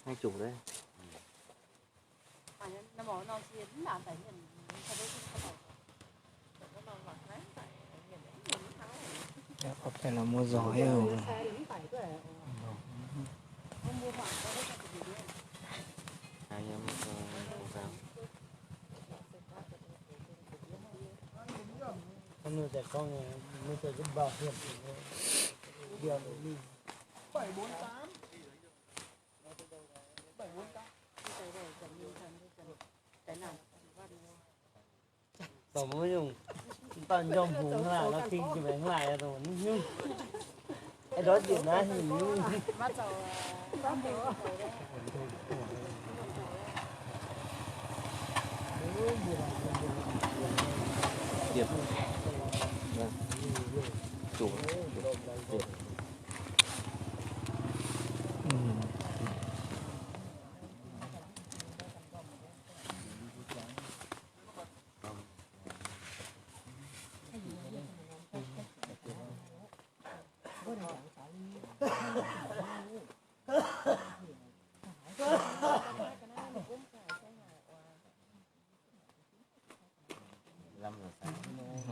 Hai chục đấy. Qhov pem los muaj zog thiab. Tau muab nyuj tau nco mus hlais no tij tus me hlais tus nyuj. Es dov diam na him.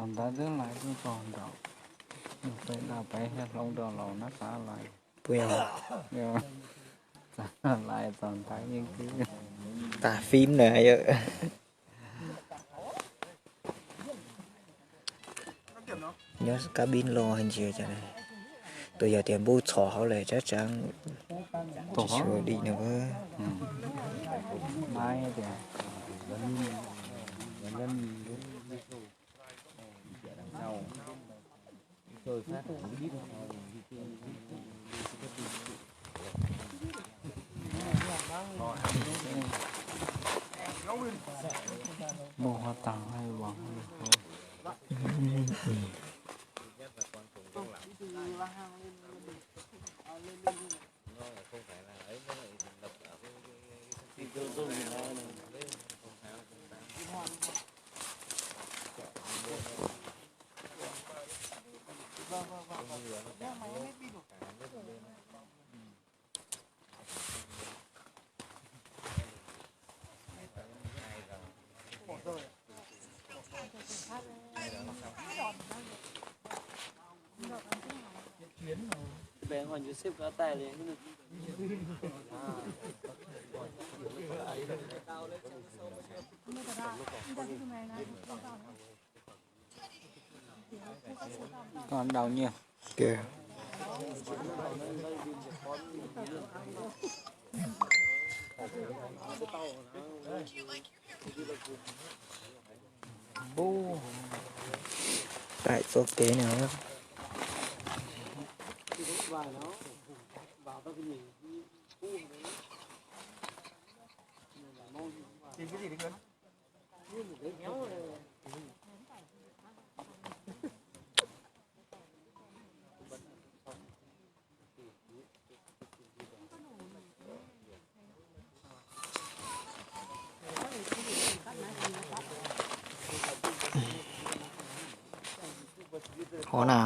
Los ntawd twb lais tuaj txog nraum, nws pem daj pem thiab hloov rau los nab xav lais. Puas yog? Yog, xav lais txog ntawd yeej twb tas fib na yom. Nyob kab pib los ntsia cas, tus yog tias npub txhos hauv lawm tsab tsav tsis xyuas dim no. Muaj huab tag hais vos. Còn đầu nhiều. Kìa. Bú. Tại txoj kev no. Hov na.